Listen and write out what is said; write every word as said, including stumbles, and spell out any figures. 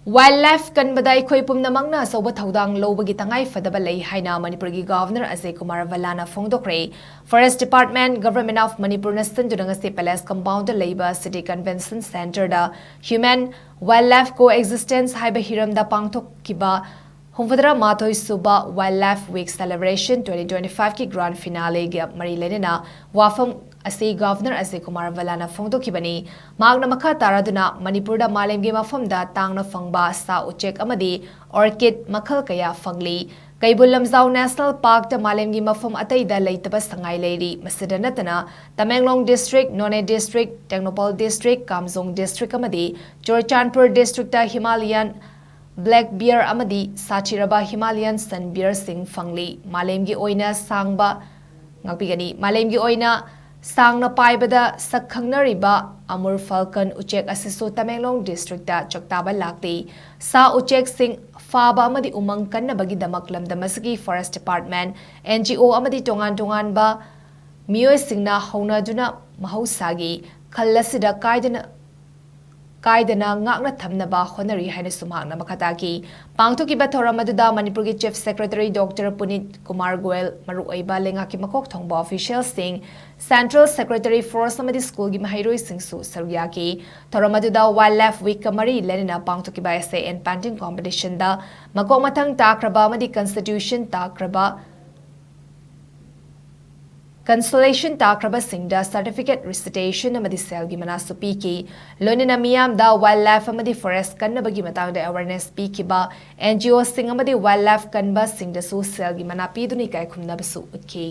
Wildlife ꯀꯟꯕꯗ ꯑꯩꯈꯣꯏ ꯄꯨꯝꯅꯃꯛꯅ ꯑꯆꯧꯕ ꯊꯧꯗꯥꯡ ꯂꯧꯕꯒꯤ ꯇꯉꯥꯏ ꯐꯗꯕ ꯂꯩ ꯍꯥꯏꯅ ꯃꯅꯤꯄꯨꯔꯒꯤ Governor Ajay Kumar ꯚꯜꯂꯥꯅ ꯐꯣꯡꯗꯣꯛꯈ꯭ꯔꯦ꯫ Forest Department, Government of ꯃꯅꯤꯄꯨꯔꯅ ꯁꯤꯟꯗꯨꯅ ꯉꯁꯤ Palace Compoundꯗ ꯂꯩꯕ City Convention Centreꯗ Human Wildlife Coexistence ꯍꯥꯏꯕ ꯍꯤꯔꯝꯗ ꯄꯥꯡꯊꯣꯛꯈꯤꯕ ꯍꯨꯝꯐꯨꯇꯔꯥ ꯃꯥꯊꯣꯏ ꯁꯨꯕ Wildlife Week Celebration twenty twenty-fiveꯀꯤ Grand Finaleꯒ ꯃꯔꯤ ꯂꯩꯅꯅ ꯋꯥꯐꯝ ꯑꯁꯤ Governor ꯑꯖꯌ ꯀꯨꯃꯥꯔ ꯚꯜꯂꯥꯅ ꯐꯣꯡꯗꯣꯛꯈꯤꯕꯅꯤ꯫ ꯃꯍꯥꯛꯅ ꯃꯈꯥ ꯇꯥꯔꯗꯨꯅ ꯃꯅꯤꯄꯨꯔꯗ ꯃꯥꯂꯦꯝꯒꯤ ꯃꯐꯝꯗ ꯇꯥꯡꯅ ꯐꯪꯕ ꯁꯥ ꯎꯆꯦꯛ ꯑꯃꯗꯤ orchid ꯃꯈꯜ ꯀꯌꯥ ꯐꯪꯂꯤ꯫ ꯀꯩꯕꯨꯜ ꯂꯝꯖꯥꯎ National Parkꯇ ꯃꯥꯂꯦꯝꯒꯤ ꯃꯐꯝ ꯑꯇꯩꯗ ꯂꯩꯇꯕ ꯁꯉꯥꯏ ꯂꯩꯔꯤ꯫ ꯃꯁꯤꯗ ꯅꯠꯇꯅ Tamenglong District, Noney District, Tengnoupal District, Kamjong District ꯑꯃꯗꯤ ꯆꯨꯔꯆꯥꯟꯄꯨꯔ Districtꯇ Himalayan black bear ꯑꯃꯗꯤ ꯁꯥꯊꯤꯔꯕ Himalayan sun bearꯁꯤꯡ ꯐꯪꯂꯤ꯫ ꯃꯥꯂꯦꯝꯒꯤ ꯑꯣꯏꯅ ꯁꯥꯡꯕ, ꯉꯥꯛꯄꯤꯒꯅꯤ꯫ ꯃꯥꯂꯦꯝꯒꯤ ꯑꯣꯏꯅ ꯁꯥꯡꯅ ꯄꯥꯏꯕꯗ ꯁꯛ ꯈꯪꯅꯔꯤꯕ Amur falcon ꯎꯆꯦꯛ ꯑꯁꯤꯁꯨ ꯇꯃꯦꯡꯂꯣꯡ Districtꯇ ꯆꯥꯛꯇꯥꯕ ꯂꯥꯛꯂꯤ꯫ ꯁꯥ ꯎꯆꯦꯛꯁꯤꯡ ꯐꯥꯕ ꯑꯃꯗꯤ ꯎꯃꯪ ꯀꯟꯅꯕꯒꯤꯗꯃꯛ ꯂꯝꯗꯝ ꯑꯁꯤꯒꯤ Forest Department, NGO ꯑꯃꯗꯤ ꯇꯣꯉꯥꯟ ꯇꯣꯉꯥꯟꯕ ꯃꯤꯑꯣꯏꯁꯤꯡꯅ ꯍꯧꯅꯗꯨꯅ ꯃꯍꯧꯁꯥꯒꯤ ꯈꯜ ꯑꯁꯤꯗ ꯀꯥꯏꯗꯅ ꯀꯥꯏꯗꯅ ꯉꯥꯛꯅ ꯊꯝꯅꯕ ꯍꯣꯠꯅꯔꯤ ꯍꯥꯏꯅꯁꯨ ꯃꯍꯥꯛꯅ ꯃꯈꯥ ꯇꯥꯈꯤ꯫ ꯄꯥꯡꯊꯣꯛꯈꯤꯕ ꯊꯧꯔꯝ ꯑꯗꯨꯗ ꯃꯅꯤꯄꯨꯔꯒꯤ Chief Secretary Doctor ꯄꯨꯅꯤꯠ Kumar Goyal, ꯃꯔꯨꯑꯣꯏꯕ ꯂꯩꯉꯥꯛꯀꯤ ꯃꯀꯣꯛ ꯊꯣꯡꯕ officialꯁꯤꯡ, Central Secretary, Forest ꯑꯃꯗꯤ schoolꯒꯤ ꯃꯍꯩꯔꯣꯏꯁꯤꯡꯁꯨ ꯁꯔꯨꯛ ꯌꯥꯈꯤ꯫ ꯊꯧꯔꯝ ꯑꯗꯨꯗ Wildlife Weekꯀ ꯃꯔꯤ ꯂꯩꯅꯅ ꯄꯥꯡꯊꯣꯛꯈꯤꯕ essay and painting competitionꯗ ꯃꯀꯣꯛ ꯃꯊꯪ ꯇꯥꯈ꯭ꯔꯕ ꯑꯃꯗꯤ constitution ꯇꯥꯈ꯭ꯔꯕ consolation ꯇꯥꯈ꯭ꯔꯕꯁꯤꯡꯗ certificate recitation ꯑꯃꯗꯤ ꯁꯦꯜꯒꯤ ꯃꯅꯥꯁꯨ ꯄꯤꯈꯤ꯫ ꯂꯣꯏꯅꯅ ꯃꯤꯌꯥꯝꯗ wildlife ꯑꯃꯗꯤ forest ꯀꯟꯅꯕꯒꯤ ꯃꯇꯥꯡꯗ awareness ꯄꯤꯈꯤꯕ NGOꯁꯤꯡ ꯑꯃꯗꯤ wildlife ꯀꯟꯕꯁꯤꯡꯗꯁꯨ ꯁꯦꯜꯒꯤ ꯃꯅꯥ ꯄꯤꯗꯨꯅ ꯏꯀꯥꯏ ꯈꯨꯝꯅꯕꯁꯨ ꯎꯠꯈꯤ꯫